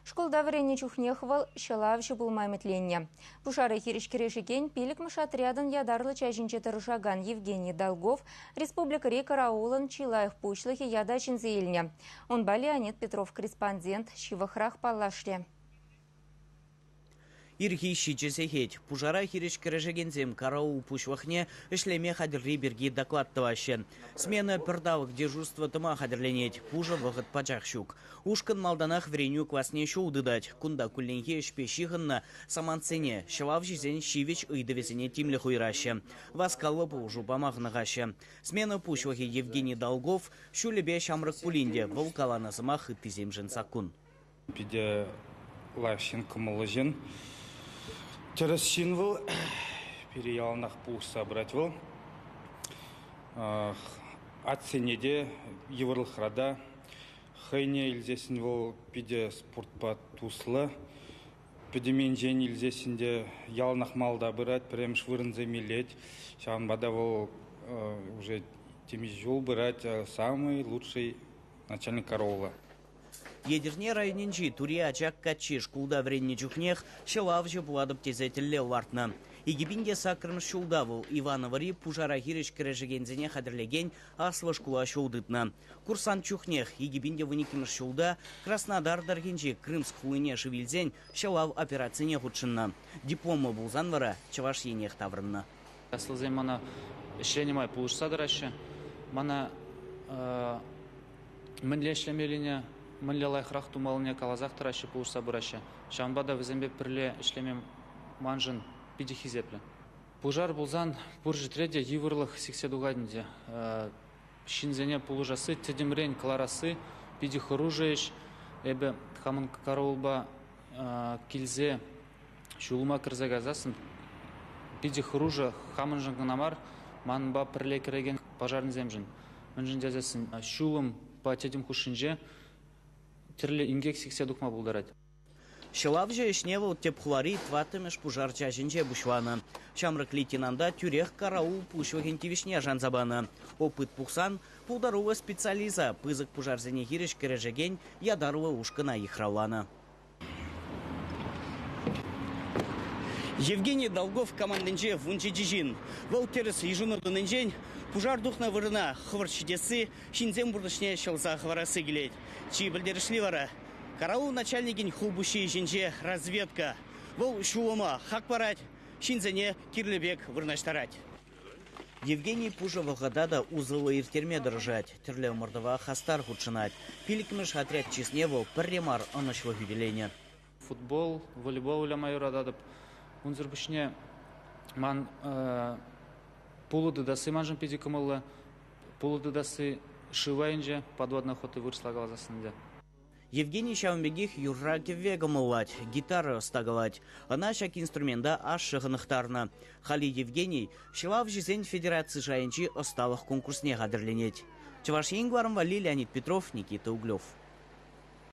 Шкулта вӗреннӗ чухнех вӑл ҫӑлавҫӑ пулма ӗмӗтленнӗ. Пушара хирӗҫ кӗрешекен 5-мӗш отрядӑн ятарлӑ чаҫӗнче тӑрӑшакан Евгений Долгов республикӑри караулӑн чи лайӑх пуҫлӑхӗ ята ҫӗнсе илнӗ. Унпа Леонид Петров корреспондент ҫывӑхрах паллашрӗ. Ирхи 7 сехет. Пушара хирӗҫ кӗрешекенсем караул пуҫлӑхне ӗҫлеме хатӗрри пирки доклад тӑваҫҫӗ. Смена пӗр талӑк дежурство тӑма хатӗрленет. Пушӑ вӑхӑт пачах ҫук. Ушкӑн малтанах вӗренӳ класне ҫул тытать. Кунта кулленхи ӗҫпе ҫыхӑннӑ самантсене, ҫӑлавҫӑсен ҫивӗч ыйтӑвӗсене тимлӗх уйӑраҫҫӗ. Васкавлӑ пулӑшу пама хӑнӑхаҫҫӗ. Смена пуҫлӑхӗ Евгений Долгов ҫулӗпе ҫамрӑк пулин те вӑл каланӑ сӑмах ыттисемшӗн саккун. Питӗ лайӑх ҫын, кӑмӑллӑ ҫын. Тӗрӗс ҫын вӑл. Пире яланах пулӑшса пырать вӑл. Атьсене те йывӑрлӑхра та хӑйне илсессӗн вӑл питӗ спортпа туслӑ. Пӗтӗм енчен илсессӗн те яланах малта пырать, пӗрремӗш вырӑнсем илет. Ҫавӑнпа та вӑл уже темиҫе ҫул пырать самый лучший начальник караула. Етӗрне районӗнчи Тури Ачак каччи шкулта вӗреннӗ чухнех ҫӑлавҫӑ пулатӑп тесе тӗллев лартнӑ. 2008 ҫулта вӑл Ивановӑри пушара хирӗҫ кӗрешекенсене хатӗрлекен аслӑ шкула ҫул тытнӑ. Курсант чухнех 2012 ҫулта Краснодар тӑрӑхӗнчи Крымск хулине шыв илсен ҫӑлав операцине хутшӑннӑ. Дипломлӑ пулсан вара Чӑваш Енех таврӑннӑ. Аслисем мана ӗҫленӗ май пулӑшса тӑраҫҫӗ. Мана мӗнле ӗҫлемеллине, мӗнле лайӑхрах тумаллине каласах тӑраҫҫӗ, пулӑшса пыраҫҫӗ. Ҫавӑнпа та вӗсемпе пӗрле ӗҫлеме маншӑн питӗ хисеплӗ. Пушар пулсан пур ҫӗртре те йывӑрлӑх сиксе тухать ӗнтӗ. Ҫынсене пулӑшасси, тӗтӗмрен кӑларасси питӗ хӑрушӑ ӗҫ. Эпӗ хамӑн караулпа килсе ҫулӑма кӗрсе кайсассӑн питӗ хӑрушӑ хамӑншӑн кӑна мар, манпа пӗрле кӗрекен пожарнӑйсемшӗн. Мӗншӗн тесессӗн ҫулӑмпа тӗтӗм хушшинче тӗрлӗ инкек сиксе тухма пултарать. Ҫӑлавҫӑ ӗҫне вӑл тӗп хулари 4-мӗш пушар чаҫӗнче пуҫланӑ. Ҫамрӑк лейтенанта тӳрех караул пуҫлӑхӗн тивӗҫне шанса панӑ. Опыт пухсан пултаруллӑ специалиста пысӑк пушарсене хирӗҫ кӗрешекен ятарлӑ ушкӑна йыхравланӑ. Евгений Долгов командинче 17 ҫын. Вӑл тӗрӗс йышӑну тунинчен пушар тухнӑ вырӑна хӑвӑрт ҫитесси, ҫынсен пурнӑҫне ҫӑлса хӑварасси килет. Чи пӗлтерӗшли вара – караул начальникӗн хулпуҫҫийӗ ҫинче разведка. Вӑл ҫулӑма хак парать, ҫынсене кирлӗ пек вырнаҫтарать. Евгений пушӑ вӑхӑта та усӑллӑ ирттерме тӑрӑшать, тӗрлӗ ӑмӑртӑва хастар хутшӑнать. 5-мӗш отряд чысне вӑл пӗрре мар ӑнӑҫлӑ хӳтӗленӗ. Футбол, волейбол выляма юрататӑп. Унсӑр пуҫне ман пулӑ тытасси маншӑн питӗ кӑмӑллӑ. Пулӑ тытасси шыв айӗнче, подводная охота вырӑсла каласассӑн ӗнтӗ. Евгений ҫавӑн пекех юрра-кӗвве кӑмӑллать, гитара ӑста калать. Ӑна ҫак инструмента ашшӗ хӑнӑхтарнӑ. Халӗ Евгений ҫӑлавҫӑсен федераци шайӗнчи ӑсталӑх конкурсне хатӗрленет. Чӑваш Ен кӑларӑм валли Леонид Петров, Никита Углев.